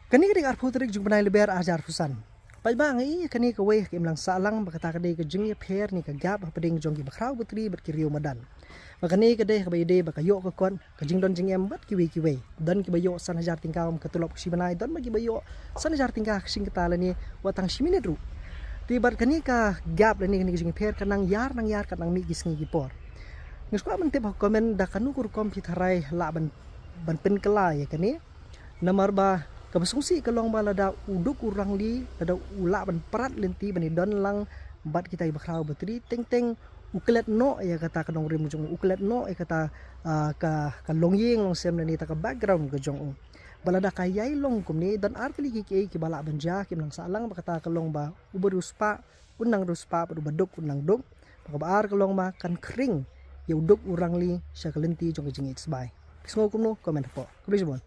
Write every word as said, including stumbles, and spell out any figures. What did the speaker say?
Kane ka dei ka arphew tarik jong u bnai Lber ar hajar arphew san. Paidbah, nga ïohi ïa kane kawei ka imlang sahlang ba kata ka dei ka jingïapher ne ka gap hapdeng jong ki bakhraw batri bad ki riew madan. Ba kane ka dei kaba ïadei bad ka ïoh ka kot, ka jingdon jingem bad kiwei kiwei. Don kiba ïoh san hajar tyngka kum ka tulop ka shi bnai, don ma kiba ïoh san hajar tyngka ka shi katta lane wat tang shi minit ruh. Te bad kane ka gap lane kane ka jingïapher ka nang ïar nang ïar kat nang mih ki sngi ki por. Nga sngewkwah ban tip ha comment da kano ka rukom phi tharai lah ban, ban pynkylla ïa kane. Namar ba kaba sngewsih ka long ba lada u duk u rangli, lada u lah ban prat lynti ban ïadon lang bad kita ki bakhraw batri, teng teng u klet noh ïa kata ka nongrim jong u, u klet noh ïa kata, ah, ka, ka longïing longsem lane kata ka background ka jong u. Ba lada ka ïai long kumne, don ar tylli ki kiei kiba lah ban jia, ki imlang sahlang ba kata ka long ba uba riewspah un nang riewspah bad uba duk un nang duk. Ba kaba ar ka long ba kan khring ïa u duk u rangli sha ka lynti jong ka jingïeit sbai. Phi sngew kumno? Comment hapoh. Khublei shibun.